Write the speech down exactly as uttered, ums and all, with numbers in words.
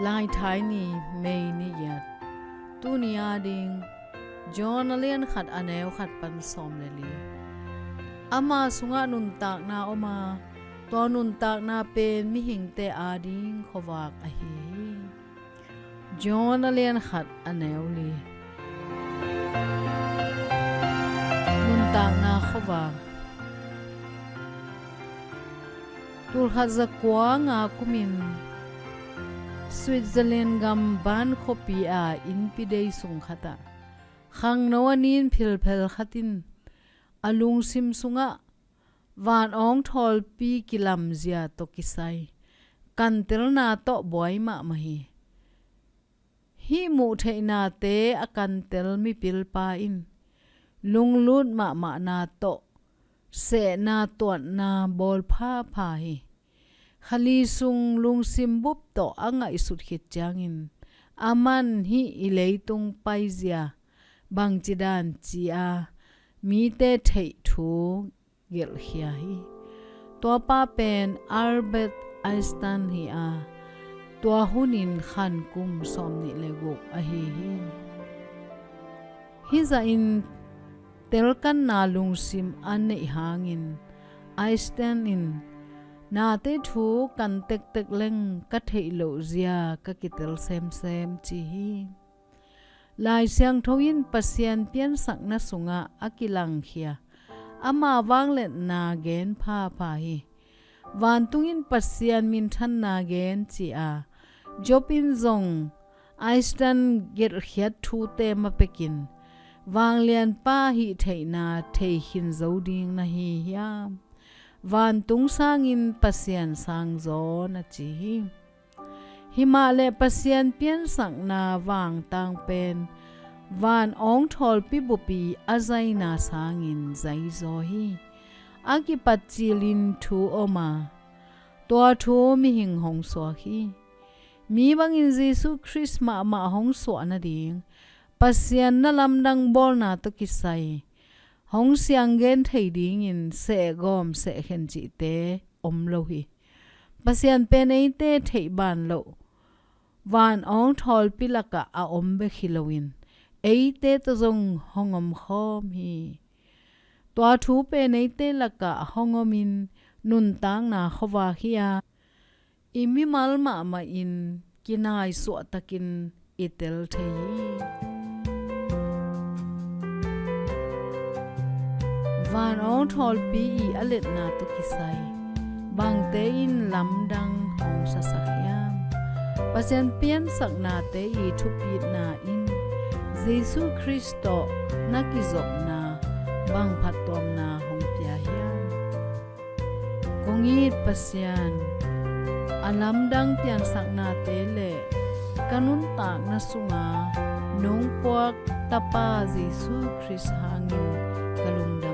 Laithai ni, May ni giat. Tuni ading John a lian khat a neu khat pan sawm le li. Ama sungah nuntakna om a, tua nuntakna pen mihingte ading khuavak ahi hi. John a lian khat a neu li. Nuntakna khuavak. Tulkhat zakua nga kumin Switzerland gam Bern khuapi a innpi dei sung khatah khangno a nin philphel khat in a lungsim sungah van awngthawlpi kilamzia tawh kisai kantelna tawh buai mahmah hi. Hih muhtheihnate a kantel mipilpa in lunglut mahmahna tawh sehna tuatna bawl phapha hi. Kha li sung lungsim bup tawh a ngaihsut khit ciangin aman hih i leitung paizia bangci dan ci-a mite theih thu gelhkhia hi. Tuapa pen Albert Einstein hi a, tua hunin khan kum sawmnih le guk ahi hi. Hih zahin telkanna lungsim a neih hangin Einstein in, "Nate thu kan tektek leng ka theih loh zia ka kitel semsem," ci hi. Lai Siangtho in Pasian piansakna sungah a kilangkhia ama vangliatna gen phapha hi. Vantung in Pasian minthanna gen ci-a Job in zong Einstein gelhkhiat thute mapekin vanglianpa hih theihna thei khin zo ding na hi hiam? Vantung sangin Pasian sangzaw na ci hi. Himahleh Pasian piansakna vangtang pen van awngthawlpi bupi a zaina sangin zaizaw hi. A kipat cilin thu om a, tua thu mihing hong suak hi. Mi bangin Jesu Khrist mahmah hong suah nading Pasian na lamdang bawlna tawh kisai hong sianggen thei dingin sehgawm sehkhen cihte om lo hi. Pasian pen eite theih ban loh van awngthawlpi lakah a om bek hi loin eite tawh zong hong omkhawm hi. Tua thu pen eite lakah hong omin nuntakna khuavak hi a, i mimal mahmah in kinaisuahtakin i tel thei hi. Van awngthawlpi i a letna tawh kisai bangte in lamdang hong sasak hiam? Pasian piansaknate i thupitna in Jesu Khrist tawh na kizopna bang phattuamna hong pia hiam? Kong it Pasian, a lamdang piansaknate le ka nuntakna sunga nong puak Tapa Jesu Khrist hangin ka lungdam.